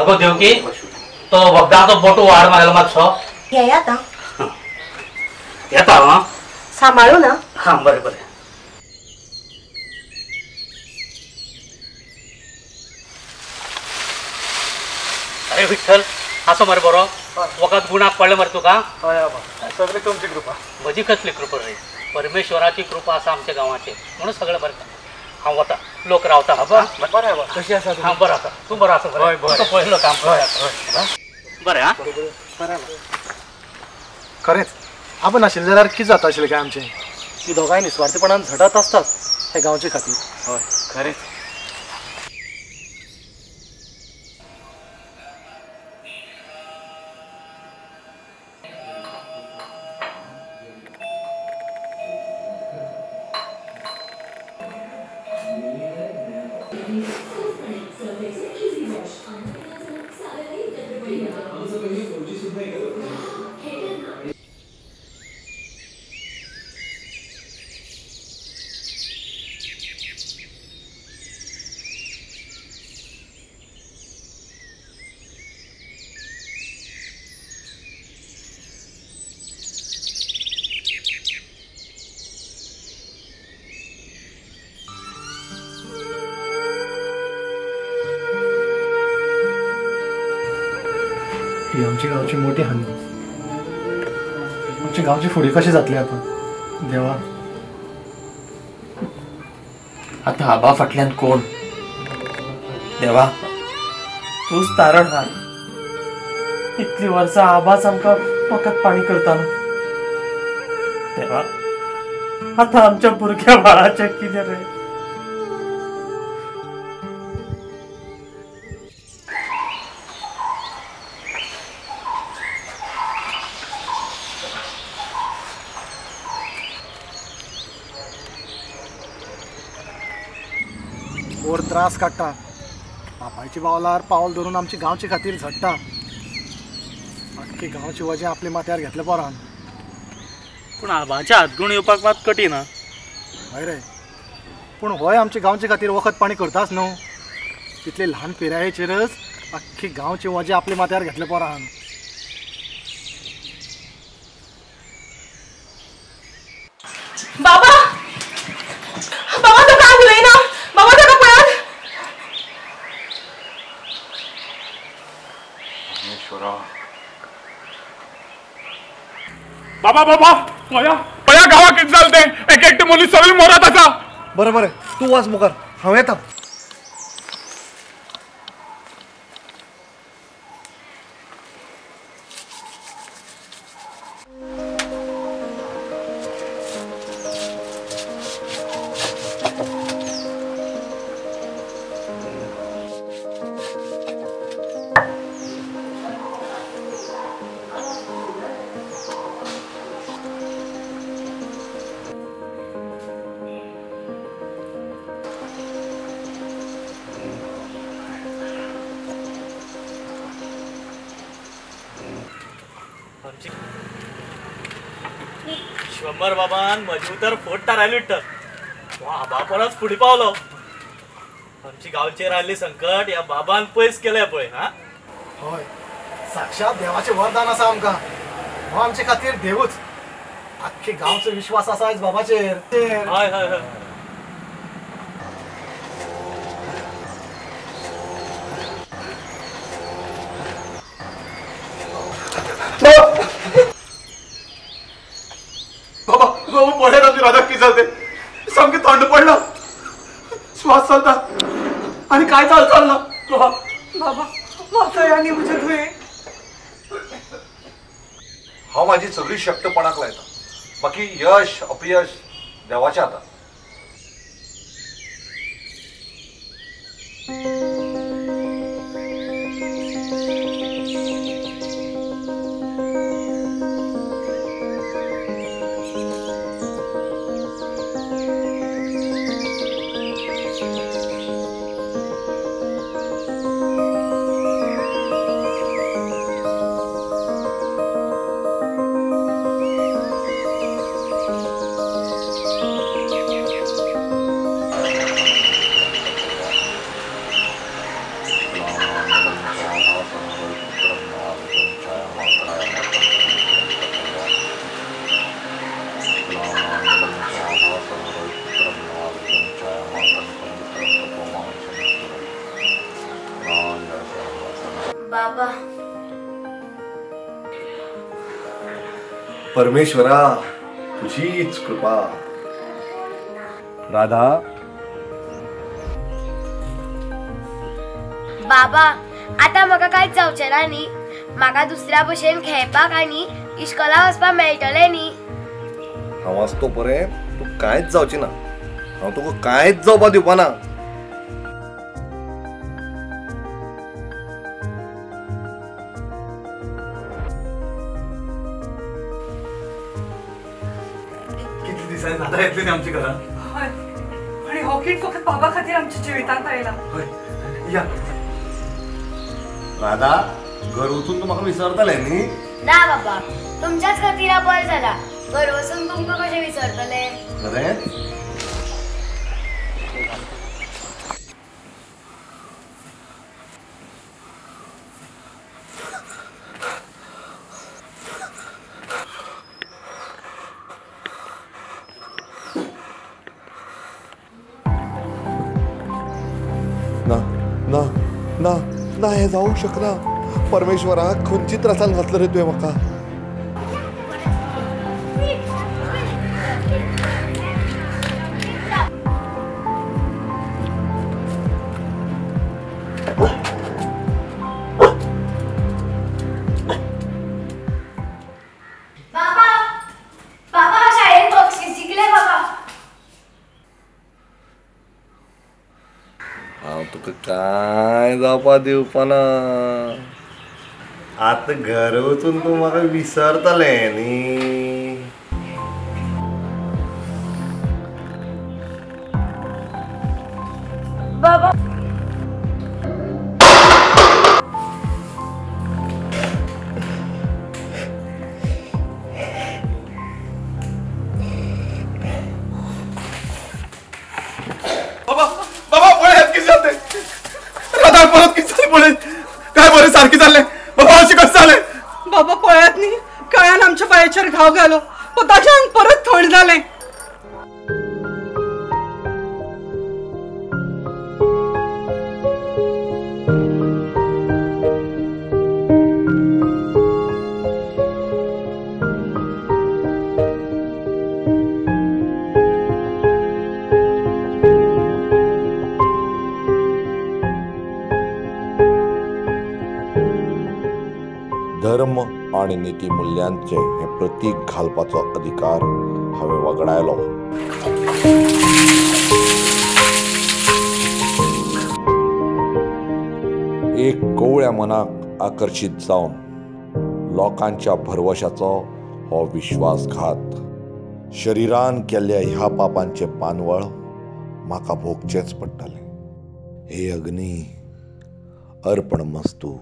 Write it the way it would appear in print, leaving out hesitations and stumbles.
अगो देवकी तो वखदाचो बोटो वाड मागलो मातसो. येयात. येता हां. सांबाळू ना. हां बरें बरें. अरे विठ्ठल आसो मरे बरो. वखद गुणाक पडलें मरे तुका? हय आबा, सगळी तुमची कृपा. म्हजी कसली कृपा रे, परमेश्वराची कृपा आसा आमच्या गांवाचेर म्हणून सगळें बरें. हांव वता, लोक रावता. आबा बरें आबा, कशी आसा? हांव बरो आसा, तूं बरो आसा? हय बरें. पळयलो काम. बरें हां बरें. खरेंच आबा नाशिल्लें जाल्यार कितें जाता आशिल्लें काय आमचें? ती दोगांय निस्वार्थीपणान झटत आसतात हे गांवचे खातीर. हय खरेंच. ही आमची गांवची मोठी हानी. आमची गांवची फुडें कशी जातली आतां देवा? आतां आबा फाटल्यान कोण? देवा तूच तारण हार. इतली वर्सां आबाच आमकां वखद पाणी करतालो. देवा आतां आमच्या भुरग्या बाळाचें कितें रे? पोर त्रास काडटा, बापायच्या पावलार पावल धरून आमची गांवचे खातीर झडटा. आख्खी गांवची वजें आपल्या माथ्यार घेतलें पोरान. पूण आबाच्या हातगुण येवपाक मात कठीण. हय रे, पूण होय आमचे गांवचे खातीर वखद पाणी करताच न्हू. तितले ल्हान पिरायेचेरच आख्खी गांवची वजें आपल्या माथ्यार घेतलें पोरान. बाबा बाबा तो काय उलयना? बाबा ताका पळयात. बाबा बाबा पळया पळया गांवाक कितें जालें तें. एक एकटे मनीस सगळी मरत आसा. बरें बरें तूं वच मुखार, हांव येता. विश्वंभर बाबान म्हजें उतर फोट थारायलें विठ्ठल. आबा परस फुडें पावलो. आमची गांवचेर आयिल्लें संकट ह्या बाबान पयस केलें पळय. हा हय, साक्षात देवाचें वरदान आसा आमकां. हो आमचे खातीर देवूच. आख्खे गांवचो विश्वास आसा आयज बाबाचेर. हय हय हय. बाबा बाबा पळयात आमची राधाक कितें जालें तें. सामकें थंड पडलां, श्वास चलता आनी कांय चलना. बाबा बाबा वाचय आनी म्हजें तुवें. हांव म्हाजी सगळी शक्त पणाक लायता, बाकी यश अपयश देवाच्या हातांत. परमेश्वरा तुझीच कृपा. राधा. बाबा आता म्हाका कांयच जावचें ना न्ही? म्हाका दुसऱ्या भशेन खेळपाक आनी इश्कोला वचपाक मेळटलें न्ही? हांव आसा तो पर्यंत तूं कांयच जावची ना. हांव तुका कांयच जावपा दिवपा ना. कितले दिसांनी राधा येतली न्ही आमच्या घरान. हय, आनी हो खीण फकत बाबा खातीर आमच्या जिवितांत आयला. हय या. राधा घर वचून तूं म्हाका विसरतलें न्ही? ना बाबा, तुमच्याच खातीर बरें जाला. घर वचून तुमकां कशें विसरतलें? खरेंच? ना ना ना ना, हें जावंक शकना. परमेश्वरा खंयची त्रासान घातलं रे तुवें म्हाका. बाबा, बाबा शाळेत बक्षीस जिखले बाबा. हांव तुका कांय जावपा दिवपा ना. आतां घर वचून तूं म्हाका विसरतलें न्ही? बाबा बाबा बाबा पळयात कितें जालें. राधा परत कितें जालें पळय. काय बरें सारकें जालें बाबा. अशें कशें जालें? बाबा पळयात न्ही, काळान आमच्या पांयाचेर घाव घालो, पण ताच्या आंग परत थंड जालें. धर्म आनी नीती मूल्यांचे हे प्रतीक घालपाचो अधिकार हांवें वगडायलो. एक कोवळ्या मनाक आकर्शीत जावन लोकांच्या भरवशाचो हो विश्वासघात. शरिरान केल्ल्या ह्या पापांचें पानवळ म्हाका भोगचेंच पडटलें. हे अग्नी अर्पण मस्तू.